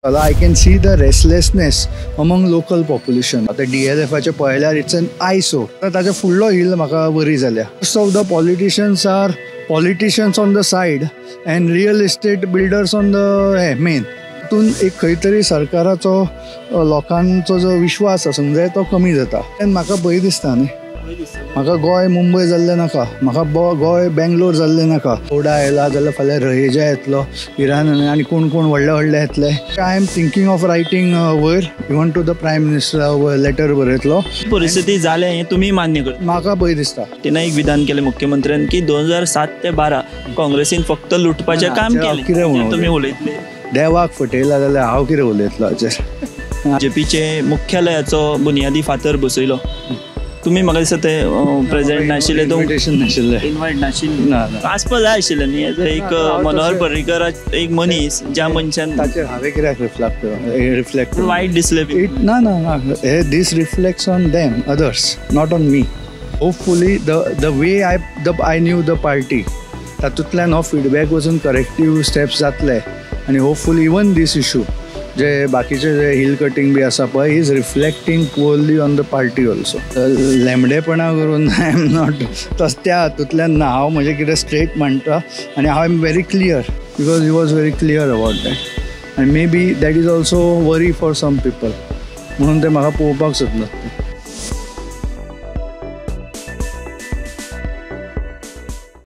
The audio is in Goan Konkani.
I can see the restlessness among local population. आतां डीएलएफाचें पळयल्यार it's an आयसो. ताच्या फुडलो हिल म्हाका वरी जाल्या. Most of the politicians are politicians on the side and real estate builders on the hey main. तातूंत एक खंय तरी सरकाराचो लोकांचो जो विश्वास आसूंक जाय तो कमी जाता. आनी म्हाका भंय दिसता न्ही, म्हाका गोंय मुंबय जाल्लें नाका, म्हाका गोंय बेंगलोर जाल्लें नाका. ओडा आयला जाल्यार फाल्यां रहेजा येतलो, इराण आनी कोण कोण व्हडले व्हडले येतले. I am thinking of writing वयर even to the prime minister letter बरयतलो. परिस्थिती जाल्या हें तुमी मान्य करता? म्हाका भंय दिसता. तेन्ना एक विधान केलें मुख्यमंत्र्यान की 2007 ते 12 काँग्रेसीन फक्त लुटपाचें काम केलें. कितें तुमी उलयतले? देवाक फटयला जाल्यार हांव कितें उलयतलो हाचेर? बीजेपीचे मुख्यालयाचो बुनियादी फातर बसयलो तुमी, म्हाका दिसता ते प्रेझेंट नाशिल्ले, इन्व्हिटेशन नाशिल्लें, इन्वायट नाशिल्लें, आसपा जाय आशिल्लें न्ही. एक मनोहर पर्रीकर एक मनीस ज्या मनशान ताचेर हांवें कित्याक रिफ्लेक्ट वायट दिसलें ना ना ना, हे this reflects on them others, not on me. Hopefully the way I knew the party, तातूंतल्यान हो फिडबॅक वचून करेक्टीव स्टेप्स जातले. आनी होपफुली इवन these issue जे बाकीचे जे हिल कटिंग बी आसा पळय is reflecting poorly on the party also. लेमडेपणा करून I am not तस त्या हातूंतल्यान ना. हांव म्हजें कितें स्ट्रेट मांडटा आनी हांव am very clear because he was very clear about that. आनी maybe that is also worry for some people, म्हणून ते म्हाका पळोवपाक सोदनात.